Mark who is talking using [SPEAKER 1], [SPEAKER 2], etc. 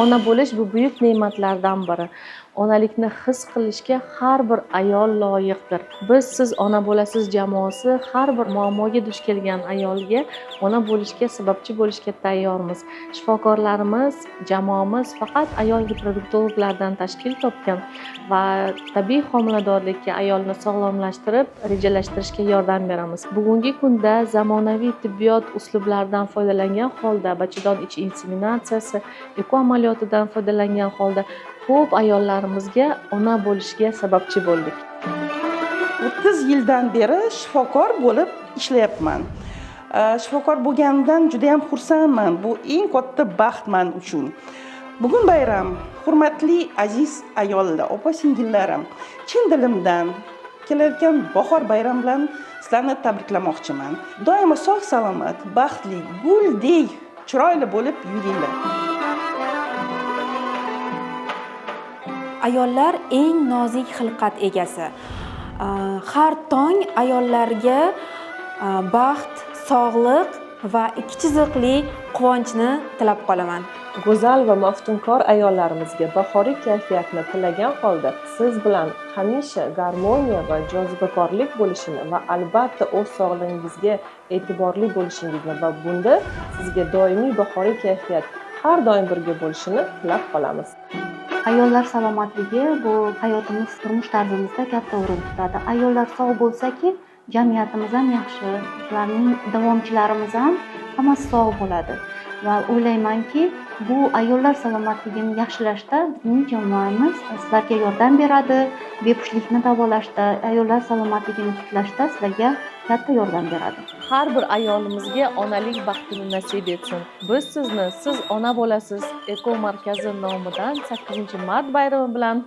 [SPEAKER 1] Ona bo'lish bu buyuk ne'matlardan biri. Onalikni his qilishga har bir ayol loyiqdir. Biz Siz ona bo'lasiz jamoasi har bir muammoga duch kelgan ayolga ona bo'lishga sababchi bo'lishga tayyormiz. Shifokorlarimiz, jamoamiz faqat ayol reproduktologlardan tashkil topgan va tabiiy homiladorlikka ayolni sog'lomlashtirib, rejalashtirishga yordam beramiz. Bugungi kunda zamonaviy tibbiyot uslublaridan foydalangan holda bachadon ichi inseminatsiyasi, eko amaliyotidan foydalangan holda ko'p ayollarimizga ona bo'lishga sababchi bo'ldik.
[SPEAKER 2] 30 yildan beri shifokor bo'lib ishlayapman. Shifokor bo'lganimdan juda ham xursandman. Bu eng katta baxt men uchun. Bugun bayram. Hurmatli aziz ayollar, opa-singillarim, chin dilimdan kelayotgan bahor bayrami bilan sizlarni tabriklamoqchiman. Doimo sog' salomat, baxtli, guldek chiroyli bo'lib yuringlar.
[SPEAKER 3] Ayollar eng nozik xilqat egasi. Har tong ayollarga baxt, sog'liq va ikki chiziqli quvonchni tilab qolaman.
[SPEAKER 4] Go'zal va maftunkor ayollarimizga bahoriy kayfiyatni tilagan holda siz bilan hamisha garmoniya va jozibakorlik bo'lishini va albatta o'z sog'lig'ingizga e'tiborli bo'lishingizni va bunda sizga doimiy bahoriy kayfiyat har doim birga bo'lishini tilab qolamiz.
[SPEAKER 5] Ayollar salomatligi bu hayotimiz, turmush tarzimizda katta o'rin tutadi. Ayollar sog' bo'lsaki, jamiyatimiz ham yaxshi, ularning davomchilarimiz ham hammasi sog' bo'ladi. Va o'ylaymanki, bu ayollar salomatligini yaxshilashda bizning jamoamiz sizlarga yordam beradi, bepushtlikni davolashda, ayollar salomatligini tiklashda sizlarga katta yordam beradi.
[SPEAKER 1] Har bir ayolimizga onalik baxtini nasib etsin. Biz sizni Siz ona bo'lasiz eko markazi nomidan 8-mart bayrami bilan